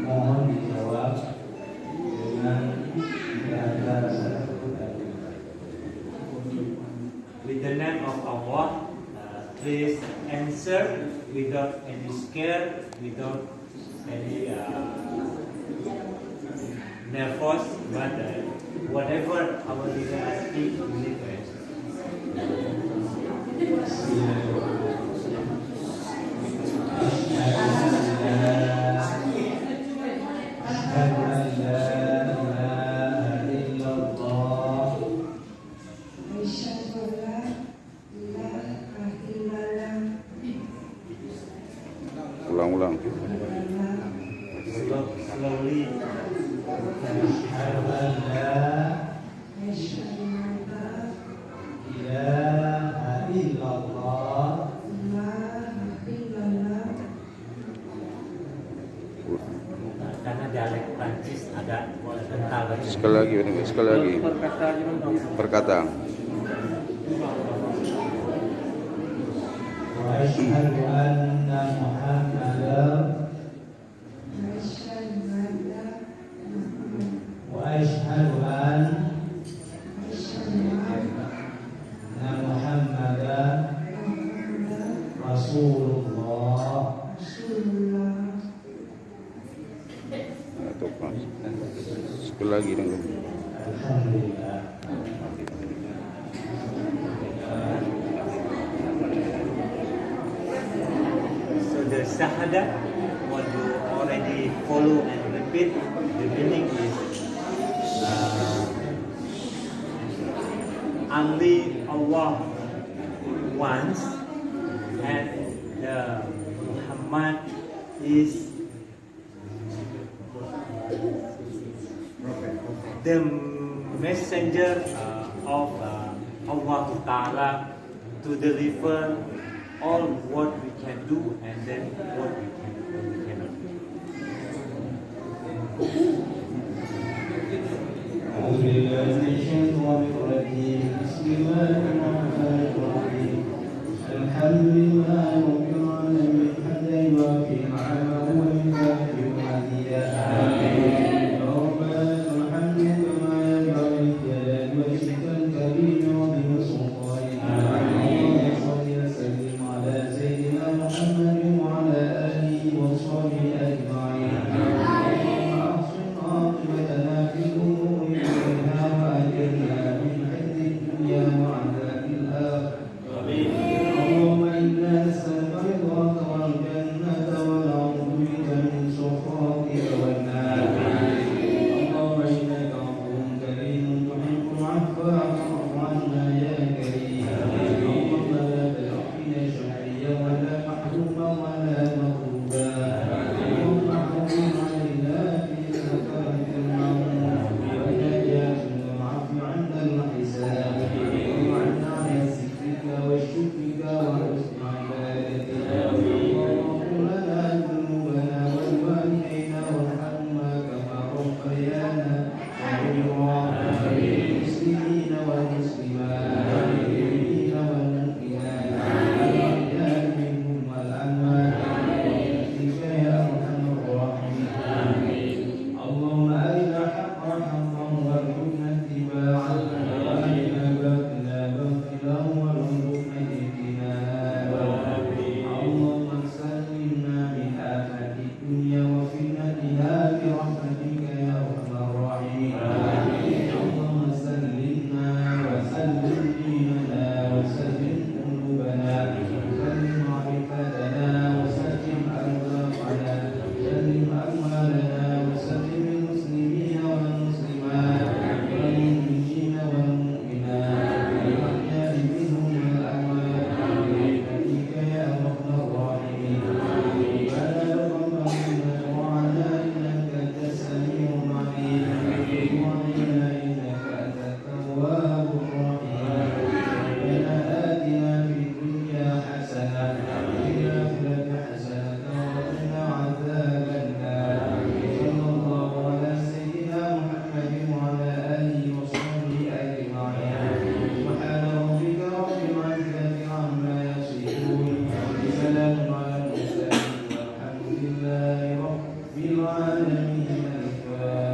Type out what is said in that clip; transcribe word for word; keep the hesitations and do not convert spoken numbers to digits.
Mohon dijawab dengan bahasa satu kalimat. With the name of Allah, uh, please answer without any scare, without any, uh, nervous, but, uh, whatever our leader asking, you need to answer. أشهد أن لا إله إلا الله. أشهد أن لا إله إلا الله. Ulang-ulang. Slow-, slowly. أشهد أن لا إله إلا الله. Karena dialek Prancis agak kental. Sekali lagi, sekali lagi. Perkataan. وأشهد أن محمدا، وأشهد أن محمدا رسول الله. Sekali lagi dengan. Alhamdulillah. So the shahada, what you already follow and repeat, the meaning is, uh, only Allah once, and the Muhammad is the messenger, uh, of, uh, Allah Ta'ala to deliver all what we can do and then what we can, we cannot do. أعوذ بالله من الشيطان الرجيم. بسم الله الرحمن الرحيم. الحمد لله رب العالمين، حمدا يوافي نعمه ويكافئ مزيده. آمين. ربنا لك الحمد كما ينبغي لجلال وجهك الكريم وعظيم سلطانك. آمين. اللهم صل وسلم على سيدنا محمد وعلى آله العالمين. الفاتحة.